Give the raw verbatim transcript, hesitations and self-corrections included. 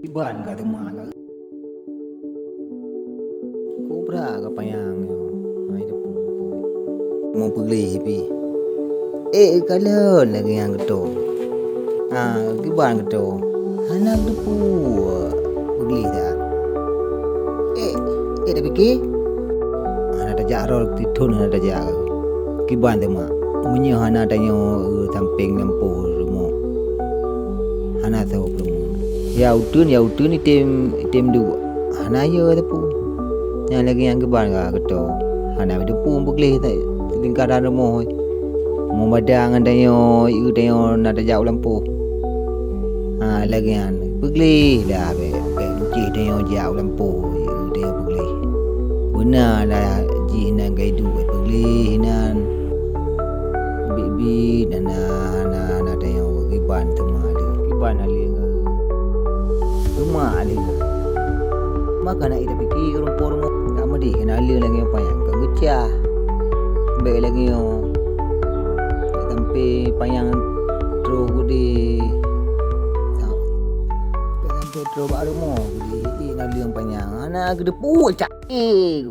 Iban ka teuma ka. Kubra ka panyang nyoe. Hai depu. Meupeugléh pih. Eh, kalon lagèe nyang geuto. Ah, kiban geuto. Hana geuteupue peugléh that. Eh, eh, tapike? Hana tajak rot, tithon hana tajak. Kiban teuma, meunyoe hana tanyoe sampéng lampôh rumoh, hana soe peurumoh. Ya uteuen, ya uteuen item, item duek, hana yö teupue. Nyang lagèe nyang kiban ka geuto, hana teupue peugléh lingkaran rumoh. Meubada ngon tanyoe, yö tanyoe na tajak u lampôh. Ha, lagèe nyan, peugléh dah bèk, bèk lucéh tanyoe jak u lampôh, yö tanyoe peugléh. Beuna dah jih nan ka iduek, peugléh nan. Biet-biet na, na, na, na tanyoe kiban teuma lé. Kiban na lé ngon. Teuma lé ngon. Maka na ita pike keu rumpok rumoh. Tak meudeh keu na lé lagèe panyang ka geucah. Bèk lagèe nyoe. Bèk sampai panyang troh geude. Bèk sampai troh bak rumoh geude. Ih, na lé panyang. Hana geudepu cak. Eh,